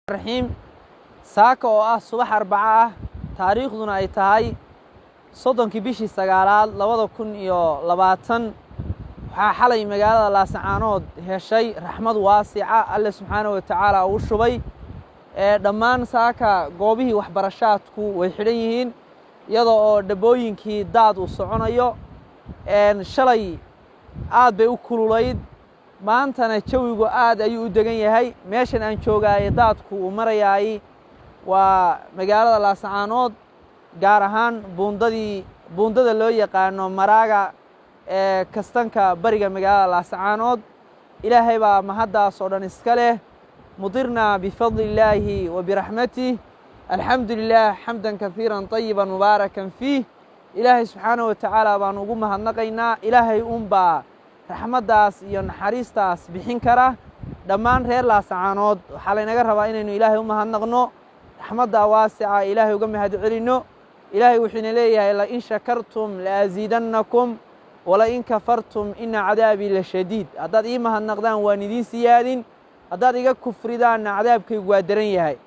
Raxiim. Saaka oo ah subax Arbaco ah, taariikhduna ay tahay 30-kii bishii sagaalaad 2020, waxaa xalay magaalada Laasacaanood heshay raxmad waasica Alle subxaanahu wa tacaala uu shubay. Dhammaan saaka goobihii waxbarashaadku way xidhan yihiin, iyadoo oo dhabooyinkii daad uu soconayo. Shalay aad bay u kululayd, maantana jawigu aad ayuu u degan yahay. Meeshan aan joogaaye daadku uu marayaay waa magaalada Laasacaanood, gaar ahaan buundadii, buundada loo yaqaano Maraaga ee kastanka bariga magaalada Laasacaanood. Ilaahay baa mahaddaas oo dhan iska leh. Mudirna bifadli illaahi wa biraxmatih. Alxamdu lilah xamdan kaiira طayiba mubaarakan fiih. Ilaahay subxaanahu wa tacaala baanu ugu mahadnaqaynaa. Ilaahay unbaa raxmaddaas iyo naxariistaas bixin kara. Dhammaan reer Laasacaanood waxaa laynaga rabaa inaynu Ilaahay u mahadnaqno, raxmadda waasica Ilaahay uga mahad celinno. Ilaahay wuxuuna leeyahay: "Lain shakartum laaziidannakum walain kafartum ina cadaabii la shadiid." Haddaad ii mahadnaqdaan waan idiin siyaadin, haddaad iga kufridaanna cadaabkaygu waa daran yahay.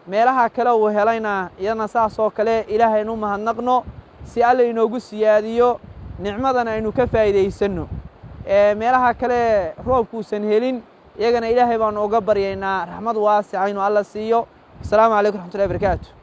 Meelaha kale uu helayna iyadana saas oo kale Ilaahaynu u mahadnaqno si Alla inoogu siyaadiyo nicmadan aynu ka faa'iidaysanno. Meelaha kale roobkuusan helin iyagana Ilaahay baanu uga baryaynaa raxmad waasica inuu Alla siiyo. Asalaamu calaykum raxmatullahi barakaatu.